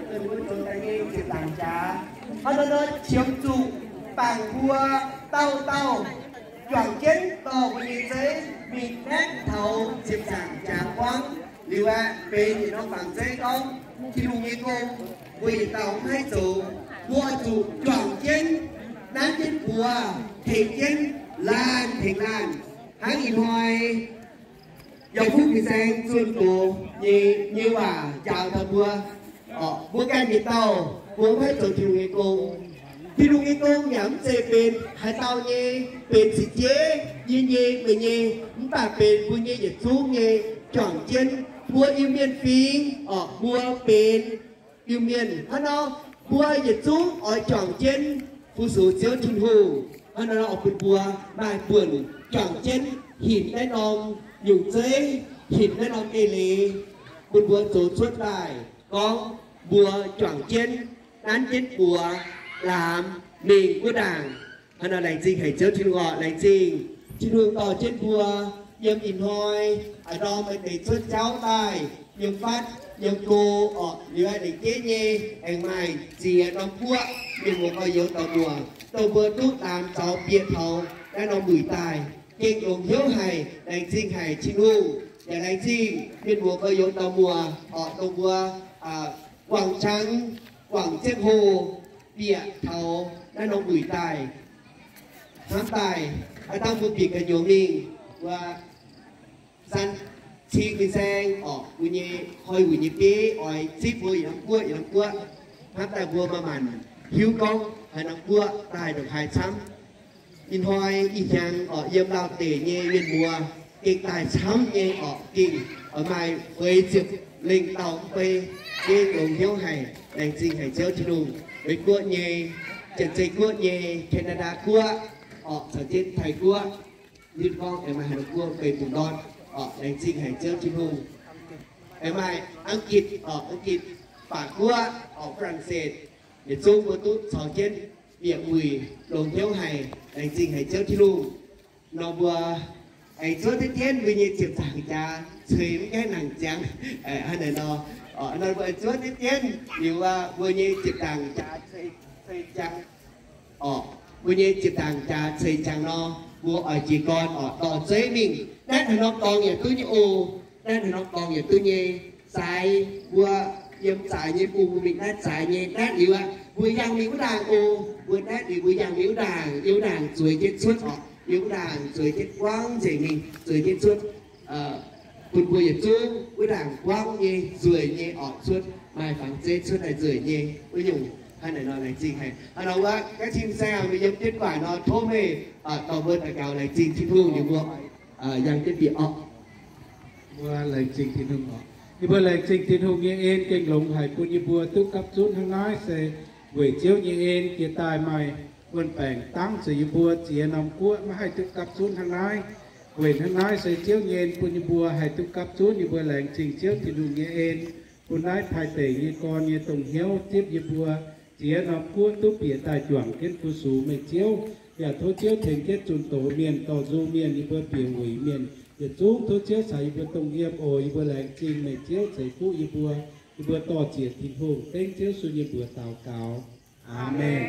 Mbuo zoux daaih nyei ziepc nzaangc jaax, hnangv nor qiemx zuqc bangc mbuo dauh dauh juangc jienv dorh mbuo nyei zeiv mingh naetv taux ziepc nzaangc jaax buangv liuz aeqv, benx yietc norm fangx zeiv gorngv Tin-Hungh nyei gong mbuo yietc dauh mv haih zoux. Mbuo oix zuqc juangc jienv, nanv jienv buoz, tengx jienv laanh tengx laanh, hnangv ih hnoi Yauh Fuqv Fin-Saeng zunh doz nyei, nyei waac njaaux taux mbuo, mbuo ganh yietc dauh mbuo mv haih zoux Tin-Hungh nyei gong. Tin-Hungh nyei gong yaac mv zeiz benx haaix dauh nyei, benx cing jeiv yie nyei, meih nyei, mv baac benx mbuo nyei yietc zungv nyei juangc jienv. Mbuo Iu-Mienh fingx orqc, mbuo benx Iu-Mienh hnangv nor, mbuo yietc zungv oix juangc jienv fu-sux Ziouv Tin-Hungh. Hnangv nor oix bun mbuo maaih buonc juangc jienv hinc naaiv norm nyungc zeiv, hinc naaiv norm eix leiz, bun mbuo zoux cuotv daaih gorngv mbuo juangc jienv, nanv jienv buoz, laamx mingh wuov ndaangc. Hnangv nor laengz zingh haic Ziouv Tin-Hungh orqc. Laengz zingh Tin-Hungh dorh jienv mbuo yiem ih hnoi a'ndorm maaih deix cuotv jauv daaih, yiem fatv yiem go orqc, liuz aengx lengc jeiv nyei aengx maaih ziex norm guoqv mienh muoz gorx-youz dorh muoc, dongh mbuo duqv laamx zaux bieqc taux naaiv norm wuic daaih, gengh longx hnyouv haic. Laengz zingh haic Tin-Hungh, yaac laengz zingh mienh muoz gorx-youz dorh muoc orqc, dongh mbuo guangc qangx guangc jienv hlo bieqc taux naaiv norm wuic daaih. Hnamv daaih, aa, dangh mbuo bieqc gu'nyuoz mingh, wuov San Cing Fin-Saeng orqc, mbuo nyei koi wuic nyei bieiv oix zipv mbuo yietc norm guoqv yietc norm guoqv. Hnamv daaih mbuo maaih maanc hiuv gorngv haaix norm guoqv daaih ndongc haaix camv. Ih hnoi ih hnyangx orqc, yiem Laauv deic nyei mienh muoz gengh daaih camv nyei orqc, gengh oix maaih feix ziepc lengh dauh mv bei, gengh longx hnyouv haic. Laengz zingh haic Ziouv Tin-Hungh. Meiv Guoqv nyei, Janx-Zei Guoqv nyei, Canada Guoqv orqc, caux jienv Taiv Guoqv, hitv gorngv aengx maaih haaix norm guoqv mv bei bungx ndortv orqc. Laengz zingh haic Ziouv Tin-Hungh. Aengx maaih Ang Gitc orqc, Ang Gitc, Baac Guoqv orqc, Faa^lan^setv, yietc zungv mbuo duqv caux jienv bieqc wuic, longx hnyouv haic. Laengz zingh haic Ziouv Tin-Hungh. Nor mbuo aengx zuov diqv dienv mbuo nyei ziepc nzaangc jaax ceix mv gaengh nangc ziangx, hnangv naaiv nor, nor mbuo aengx zuov diqv dienv liuz, mbuo nyei ziepc nzaangc jaax ceix, ceix ziangx orqc, mbuo nyei ziepc nzaangc jaax ceix ziangx nor, mbuo oix jiez gorn orqc, dorh zeiv mingh. Naetv haaix norm dorngx yaac duqv nyei oc. Naetv haaix norm dorngx yaac duqv nyei. Zaaix, mbuo yiem zaaix nyei bung mbuo mingh naetv zaaix nyei. Naetv liuz aqv, mbuo yangh mingh wuov ndaangc oc. Mbuo naetv liuz mbuo yangh mingh wuov ndaangc, yiem wuov ndaangc zueiz jienv cuotv orqc. Yiem wuov ndaangc zueiz jienv buangv nzengc mingh, zueiz jienv cuotv, bun mbuo yietc zungv wuov ndaangc buangv nyei, nzueic nyei orqc, cuotv maaih fangx zeiv cuotv daaih nzueic nyei wuov nyungc. Hnangv naaiv nor laengz zingh haic. Hnangv nor wuov, gaav cing saeng mbuo yiem jienv gu'nguaaic nor tov meih dorh mbuo daux gaux laengz zingh Tin-Hungh liuz mbuo yangh jienv bieqc orqc. Mbuo laengz zingh Tin-Hungh orqc. Yie mbuo laengz zingh Tin-Hungh nyei en gengh longx haic bun yie mbuo duqv gapv zunv hnangv naaiv se weic Ziouv nyei en jiex daaih maaih wuon-baengc dangv zuqc yie mbuo ziex norm guoqv maiv haih duqv gapv zunv hnangv naaiv. Weic hnangv naaiv se Ziouv nyei en bun yie mbuo haih duqv gapv zunv. Yie mbuo laengz zingh Ziouv Tin-Hungh nyei en bun naaiv Taiv deic nyei gorn nyei dongh hnyouv zipv yie mbuo ziex norm guoqv duqv bieqc daaih juangc jienv fu-sux meih Ziouv. Yaac tov Ziouv tengx jienv zunh doz mienh, dorh nzung mienh, yie mbuo bieqc wuic mienh yietc zungv. Tov Ziouv caux yie mbuo dongh yiem oc. Yie mbuo laengz zingh meih Ziouv ceix fuqv yie mbuo. Yie mbuo dor-ziec Tin-Hungh dengv Ziouv sun nyei mbuox daux gaux. Aamen.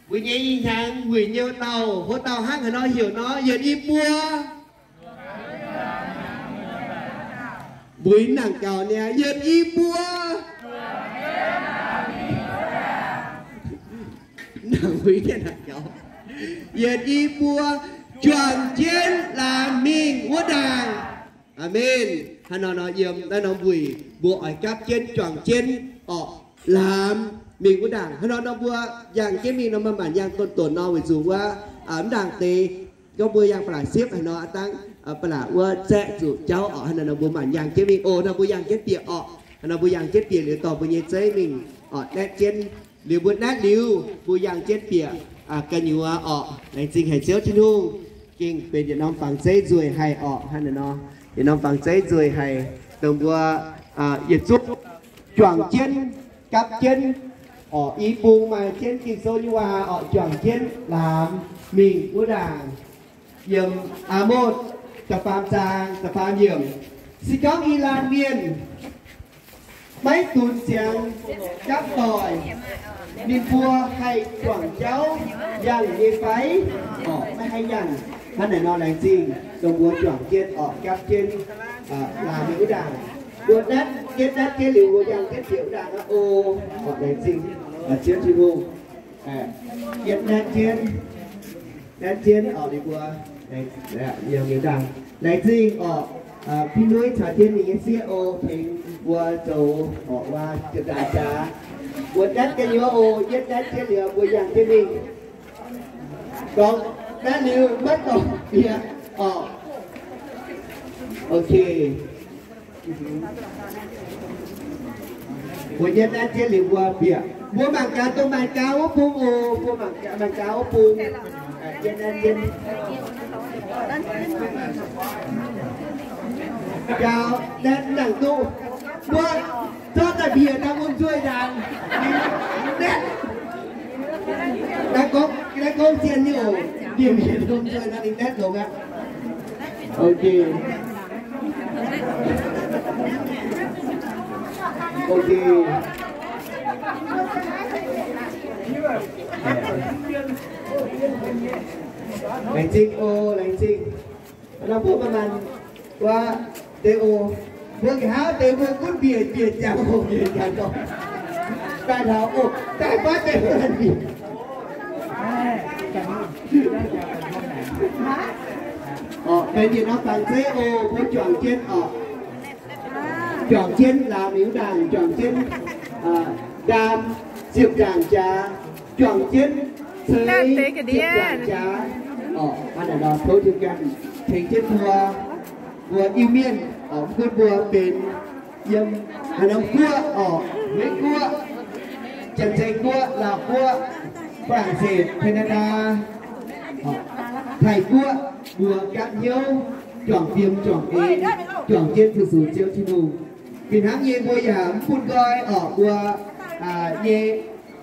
Mbuo nyei ih hnyangx wuic nyouv dauh, hlo dauh hnangv haaix nor heuc nor, yietc i buo. Mbuo nangc gaux niaa, yietc i buo. Nangc mbuo nangc gaux, yietc i buo juangc jienv laamx mingh wuov ndaangc. Aamen. Hnangv nor nor yiem naaiv norm wuic mbuo oix gapv jienv juangc jienv orqc, laamx mingh wuov ndaangc. Hnangv nor nor mbuo yangh jienv mingh nor maaih maanc yangh donx-donx nor weic zuqc wuov, aa, mv ndaangc deix gorngv mbuo yangh ba'laqc siepv haaix nor aqv dangv, aa, ba'laqc wuov zaeqv zuqc jauv orqc. Hnangv nor nor mbuo maanc yangh jienv mingh oc. Nor mbuo yangh jienv bieqc orqc. Hnangv nor mbuo yangh jienv bieqc liuz dorh mbuo nyei zeiv mingh orqc, naetv jienv. Liuz mbuo naetv liuz mbuo yangh jienv bieqc, aa, gu'nyuoz orqc. Laengz zingh haic Ziouv Tin-Hungh, gengh benx yietc norm fangx zeiv nzueic haic orqc. Hnangv naaiv nor, yietc norm fangx zeiv nzueic haic, dongh mbuo, aa, yietc zungv juangc jienv, gapv jienv orqc, i bung maaih jienv Ging-Sou nyei waac orqc, juangc jienv laamx mingh wuov ndaangc. Yiem Aa^motc da'faam zaang da'faam yiemc. Se gorngv i laanh mienh maiv dunx ziangx gapv doic, ninh mbuo haih juangc jauv yangh nyei fai? Orqc, maiv haih yangh. Hnangv naaic nor, laengz zingh dongh mbuo juangc jienv orqc, gapv jienv laanh mingh wuov ndaangc. Mbuo natv jienv, natv jienv liuz, mbuo yangh jienv bieqc wuov ndaangc aqv. O, orqc, laengz zingh Ziouv Tin-Hungh. Yietv natv jienv, natv jienv orqc, ninh mbuo yangh liuz ndaangc. Laengz zingh orqc, Binh Nuiv caux jienv ninh nyei sieqv o, tengx mbuo zoux orqc, wuov jiem ndaangc jaax. Mbuo natv jienv liuz o, yietv natv jienv liuz mbuo yangh jienv mingh. Gorngv natv liuz maiv dorngc bieqc orqc. Ok. Mbuo yietv natv jienv liuz mbuo bieqc. Mbuo mangc gaax dongh maaih gau wuov bung oc. Mbuo mangc gaax, mangc gaax wuov bung. Yietv natv jienv. Gau, natv nangc duqv. Mbuo zorqv daaih mbiec daaih wuom nzuih ndaangc. Natv. Naaiv gorngv, naaiv gorngv zien nyei oc. Mbiec mbiec wuom nzuih naaiv ninh natv longx aqv. Ok. Ok. Laengz zingh oc, laengz zingh. Nor mbuo manc-manc wuov deix oc. Mbuo nqa'haav deix mbuo gunv mbiec, mbiec jangx oc, mbiec jangx oc. Daaih taux oc, daaih fatv deix mbuo mbiec. Orqc, benx yietc norm fangx zeiv oc, mbuo juangc jienv orqc. Juangc jienv laamz mingh wuov ndaangc, juangc jienv ndaam ziepc ndaangc jaax, juangc jienv ceix ziepc ndaangc jaax. Orqc, hnangv naaic nor tov Tin-Hungh ganh tengx jienv mbuo, mbuo Iu-Mienh orqc, mv gunv mbuo benx yiem haaix norm guoqv orqc, Meiv Guoqv, Janx-Zei Guoqv, Laauv Guoqv, Faa^lan^setc, Canada, Taiv Guoqv, mbuo gapv hnyouv juangc fiem juangc eix, juangc jienv fu-sux Ziouv Tin-Hungh. Fih hnangv nyei mbuo yaac mv bun nqoi orqc, mbuo nyei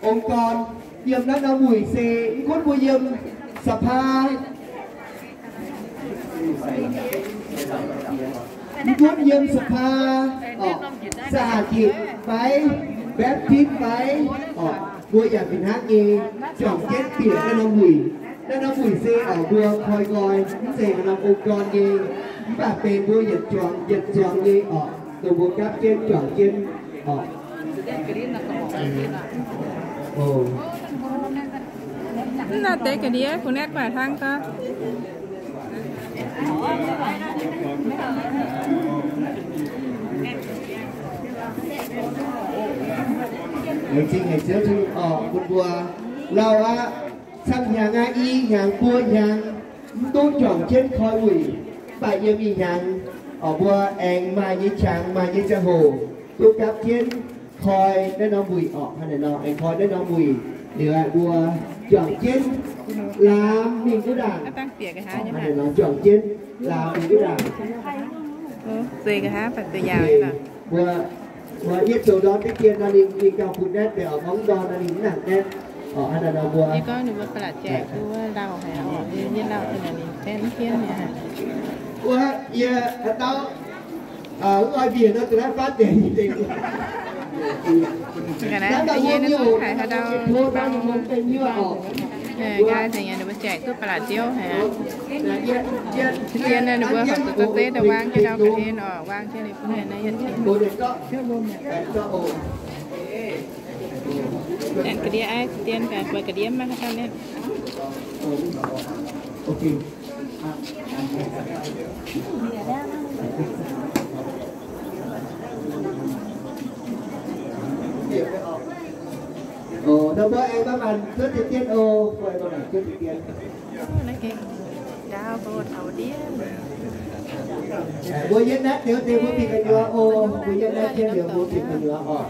ong-dorn yiem naaiv norm wuic se mv gunv mbuo yiem สภา mv gunv yiem สภา orqc, สหกิจ fai Baptist fai orqc, mbuo yaac fih hnangv nyei juangc jienv bieqc naaiv norm wuic. Naaiv norm wuic se orqc, mbuo koi nqoi, mv zeiz haaix norm ong-dorn nyei, mv baac benx mbuo yietc zuangx yietc zuangx nyei orqc, dongh mbuo gapv jienv juangc jienv orqc. Mv nor deix ga'ndiev kuh naetv guaaic hnangv gorngv. Laengz zingh haic Ziouv Tin-Hungh orqc, bun mbuo lauh aqv, camv hnyangx aqv, i hnyangx buo hnyangx, mv duqv juangc jienv koi wuic, mv baac yiem ih hnyangx orqc, mbuo aengx maaih nyei qangx, maaih nyei ziangh hoc duqv gapv jienv koi naaiv norm wuic orqc. Hnangv naaic nor aengx koi naaiv norm wuic liuz, mbuo juangc jienv laamz mingh wuov ndaangc. Hnangv naaic nor juangc jienv laamz mingh wuov ndaangc. Mbuo, mbuo yietv zoux ndorm deix dien nor, ninh, ninh gauh bun naetv deix orqc, gorngv ndorm nor ninh mv nangc naetv orqc. Hnangv naaic nor mbuo, ninh gorngv ninh mbuo ba'laqc jaeqc duqv lauh haic orqc, yie lauh daaih ninh baeqv mv jienv mi'aqv. Wuov, yie haaix dauh mv oix mbiec nor, duqv naaiv fatv deix. Nqa'haav yie nyei oc, haaix dauh bang, nqa'haav ninh mbuo jaeqc duqv ba'laqc ziouv haic. Dien ninh mbuo horpc zuqc zorqv zeiv daaih wang jienv ndau ga'hlen orqc, wang jienv ninh bun naaiv yietc. Aengx ga'ndiev aiv dien gaax, buatc ga'ndiev maiv haaix dauh naetv. Mbuo aengx maiv maanc cuotv deix dien oc. Mbuo aengx maiv maanc cuotv deix dien. Mbuo yietv naetv liuz deix mbuo bieqc gu'nyuoz oc. Mbuo yietv naetv jienv liuz mbuo bieqc gu'nyuoz oc.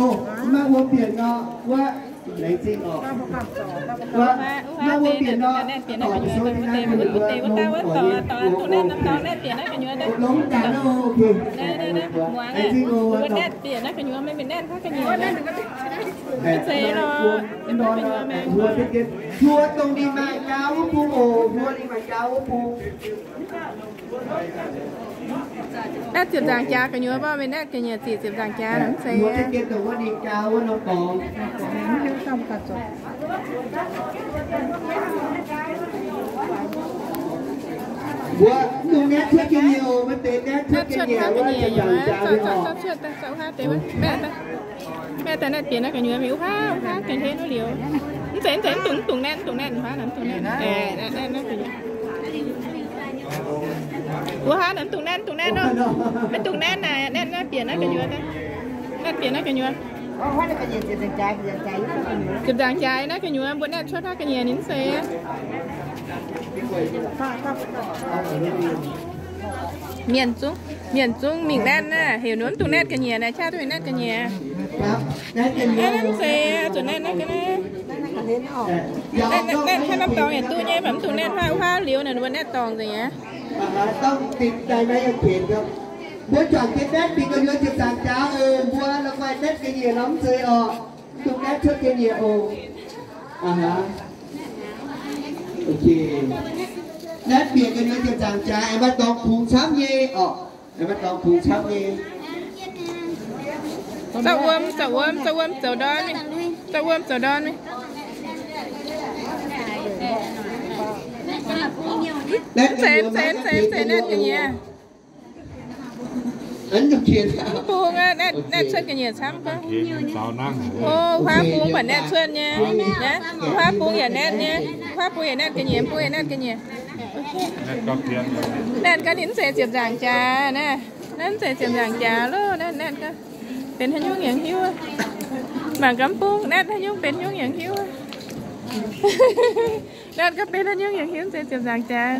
Oc, maiv mbuo bieqc nor, wuov, laengz zingh oc. Wuov, maiv mbuo bieqc nor, dorh deix sou daaih naaiv mbuo longc daaih oc. Ok. Laengz zingh oc. Mbuo dongh ninh maaih gau wuov bung oc. Mbuo ninh maaih gau wuov bung. Naetv ziepc nzaangc jaax gu'nyuoz, mv baac maiv naetv ga'nyiec ziqc ziepc nzaangc jaax mv zeiz. Mbuo mv dungx naetv cuotv ga'nyiec oc, maiv deix naetv cuotv ga'nyiec wuov ziepc nzaangc jaax oc. Maiv deix naetv bieqc naaiv gu'nyuoz mingh wuov huaav, wuov huaav gengh henv wuov liuz. Mv zeiz, mv zeiz, mv dungx, mv dungx naetv, mv dungx naetv, wuov huaav naaiv mv dungx naetv, mv dungx naetv. Wuov huaav naaiv mv dungx naetv, mv dungx naetv nor. Maiv dungx naetv naaic, naetv naaiv bieqc naaiv gu'nyuoz. Naetv bieqc naaiv gu'nyuoz. Ziepc nzaangc jaax naaiv gu'nyuoz, mbuo naetv cuotv naaiv ga'nyiec ninh mv zeiz. Mienh zungv, mienh zungv mingh naetv naaiv, heuc ninh mv dungx naetv ga'nyiec naaic, qaqv duqv naetv ga'nyiec. Naetv mv zeiz, zuqc naetv naaiv ga'naaiv. Naetv, naetv, naetv haaix norm dorngx yaac duqv nyei, mv baac mv dungx naetv huaav, huaav liuz naaic, ninh mbuo naetv dorngc nzengc aqv. Mbuo juangc jienv naetv bieqc gu'nyuoz ziepc nzaangc jaax oc. Mbuo la'guaih naetv ga'nyiec nor mv zeiz oc. Mv dungx naetv cuotv ga'nyiec oc. Naetv bieqc gu'nyuoz ziepc nzaangc jaax aengx maaih dorngx kungx camv nyei oc. Aengx maaih dorngx kungx camv nyei. Zorqv wuom, zorqv wuom, zorqv wuom zoux ndorn mingh. Zorqv wuom zoux ndorn mingh. Mv zeiz, mv zeiz, mv zeiz, mv zeiz naetv ga'nyiec. Mv bung aqv, naetv, naetv cuotv ga'nyiec camv gorngv. O, huaav bung baac naetv cuotv nyei. Huaav bung yaac naetv nyei. Huaav bung yaac naetv ga'nyiec, bung yaac naetv ga'nyiec. Naetv gorngv ninh mv zeiz ziepc nzaangc jaax naaiv. Naaiv mv zeiz ziepc nzaangc jaax loh, naetv, naetv gorngv benx haaix nyungc yaac hiuv. Mangc gaax bung naetv haaix nyungc benx haaix nyungc yaac hiuv. Naetv gorngv benx haaix nyungc yaac hiuv, mv zeiz ziepc nzaangc jaax.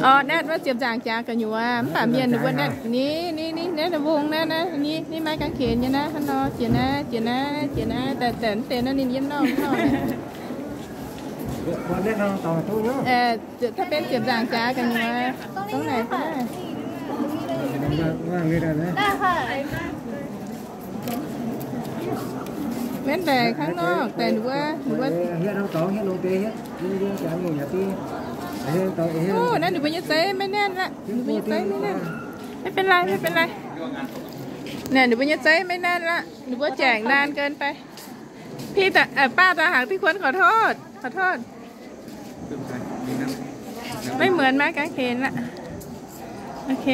Orv, naetv wuov ziepc nzaangc jaax gu'nyuoz, mv baac mienh ninh mbuo naetv ni, ni, ni, naetv wuom naaiv, naaiv, ni, ni maiv gaengh ken nyei naaiv, hnangv nor, jiex naaiv, jiex naaiv, jiex naaiv, daaih, daaih mv deix naaiv ninh yiem nor, nor. Aa, da'betv ziepc nzaangc jaax gu'nyuoz, dongh naaic. Maiv daaih hnangv nor, daaih ninh mbuo, ninh mbuo. Ov, naaiv ninh mbuo nyei zeiv maiv naetv aqv. Ninh mbuo nyei zeiv maiv naetv. ไม่เป็นไร ไม่เป็นไร. Naaiv ninh mbuo nyei zeiv maiv naetv aqv. Ninh mbuo jaengc naan เกินไป. พี่ตา เอ่อ ป้าตาหากที่ควรขอโทษ ขอโทษ ไม่เหมือนไม้กางเขนละ โอเค